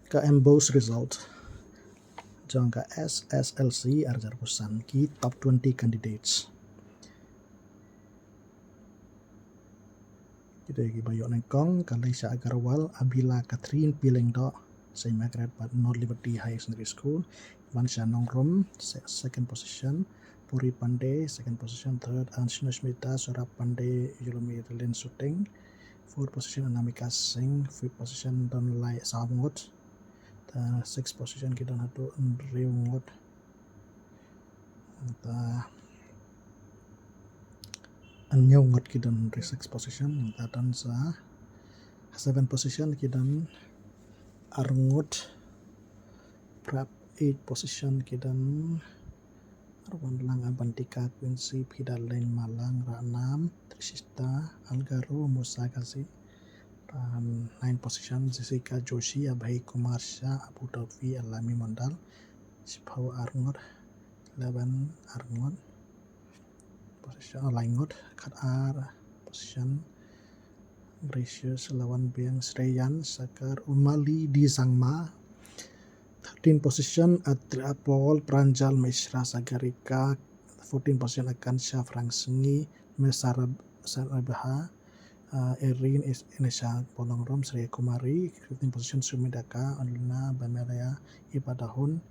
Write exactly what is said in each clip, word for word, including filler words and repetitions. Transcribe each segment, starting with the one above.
Ka MBOSE result jong ka SSLC ar hajar arphew san, ki top twenty candidates. Kita ki ba ïoh nyngkong, ka Leisha Agarwal, Abila Catherine P. Lyngdoh, Saint Margaret North Liberty Higher Secondary School, Vansha Nongrum, se-, second position, Puri Pandey, second position, third, Anshna Smita, Saurabh Pandey, Yulami Rilin Shooting, fourth position, Anamika Singh, fifth position, Donlai Sawngot, ta sixth position, ki don haduh hynriew ngut. Ta hynñiew ngut ki don hynriew, sixth position. Ta don sa seventh position ki don ar ngut. Prep eighth position ki don Arwanlang, Abantika, Quincy, Pidalen, Malang, Ranam, Trishita, Algaro, Musa Ghazi. Ta ninth position Jessica Joshi, Abhay Kumar Shah, Abu Dhabi, Alami Mondal. Shiphew ar ngut. Eleven ar ngut. Position, oh, lai ngut, khat ar position. Gracious, Lawan Biang, Sreyan, Sakar, Umali, D. Sangma. Thirteen position, Atria Paul, Pranjal Mishra, Sagarika. Fourteen position, Akansha Frangsngi, Mesarab-, Sarabha, uh, Erin Is-, Inesha Polongrom, Sreya Kumari. Fifteen position, Sumidaka, Alina, Bamelia, Ipadahun.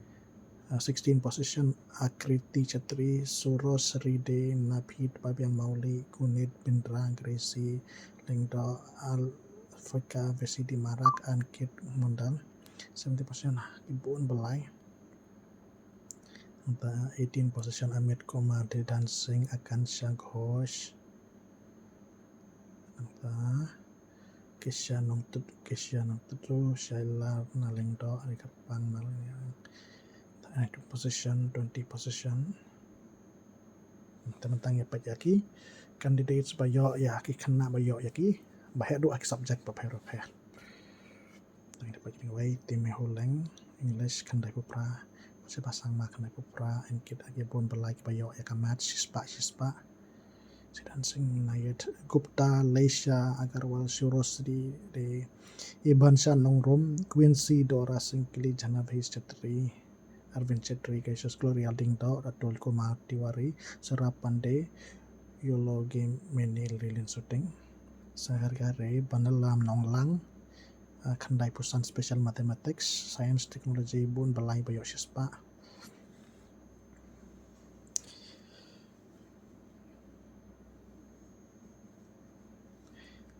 Uh, sixteen position, Akriti Chetri, Suros Ride, Naphid Babiang Mauli, Kunit Bindra, Gracie Lyngdoh, Alfika Vesidi Marak, Ankit Mondal. Seventeen position, Ibun Belai. Nangta eighteen position, Amit Kumar, Dedan Singh, Akansha Ghosh. Nangta Kisha Nongtut-, Kisha Nongtutlu, Shaila Nalyngdoh, Rikapang Nalyngdoh. Nineteen position, twenty position. Te mynta ngin peit ïa ki candidates ba ïoh ïa ki khynnah ba ïoh ïa ki ba heh duh ha ki subject bapher bapher. Tang ïa peit kine wei, Timi Huleng, English, khyndai phew phra, Sheba Sangma, khyndai phew phra, Ankit Agiabun, ba lai ki ba ïoh ïa ka Maths, shispah, shispah. Sidan Singh Nayat Gupta, Leisha Agarwal, Shurosri De, Ibansha Nongrum, Quincy Dora Singh Kili, Janavis Chetri, Arvind Chetri, Cassius Gloria Lyngdoh, Atul Kumar Tiwari, Saurabh Pandey, Yologi Menil Rilin Shooting, Sahar Gare, Banalam Nonglang, uh, khyndai phew san, Special Mathematics, Science, Technology, bun ba lai ba ïoh shispah.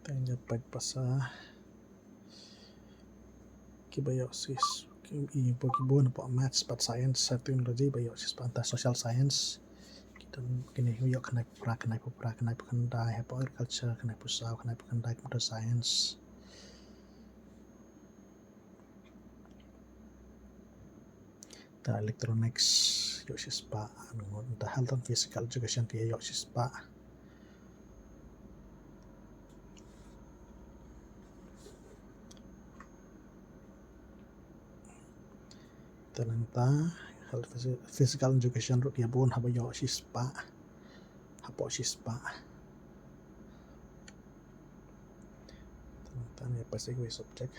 Tang ïa peit ba sa ki ba ïoh sis, ki, i, ba ki bun hapoh Maths bad Science, Technology ba ïoh shispah. Nangta Social Science, ki don, kine ïoh khyndai phew phra, khyndai phew phra, khyndai phew khyndai, hapoh Agriculture khyndai phew saw, khyndai phew khyndai, Computer Science. Ta Electronics ïoh shispah, ngut. Ta Health and Physical Education ki ïoh shispah. Te nangta Health Physi-, Physical Education ruh ki ïa bun haba ïoh shispah. Hapoh shispah. Te nangta ïa peit sa kiwei subject.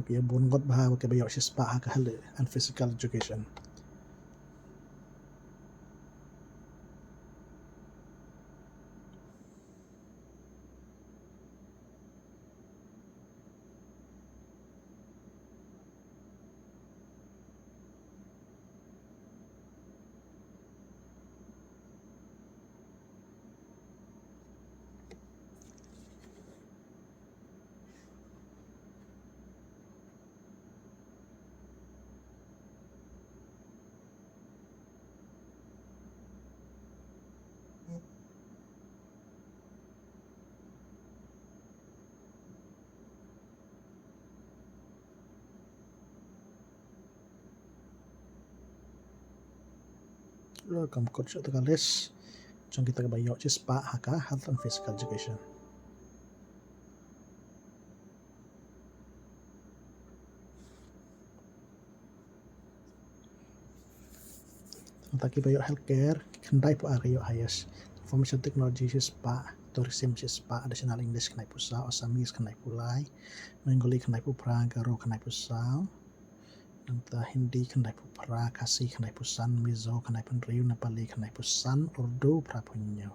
Ki ïa bun ngut bha ki ba ïoh shispah ha ka Health and Physical Education. Welcome coach at the list. Jong kita ba ïoh shispah ha ka Health and Physical Education. Nangta kiba ïoh healthcare, khyndai phew ar ka ïoh highest. Information technology shispah, tourism shispah, additional English khyndai phew saw, Assamese khyndai phew lai, Bengali khyndai phew phra, Garo khyndai phew saw, nangta Hindi khyndai phew phra, Khasi khyndai phew san, Mizo khyndai phew hynriew, Nepali khyndai phew san, Urdu phra phew hynñiew.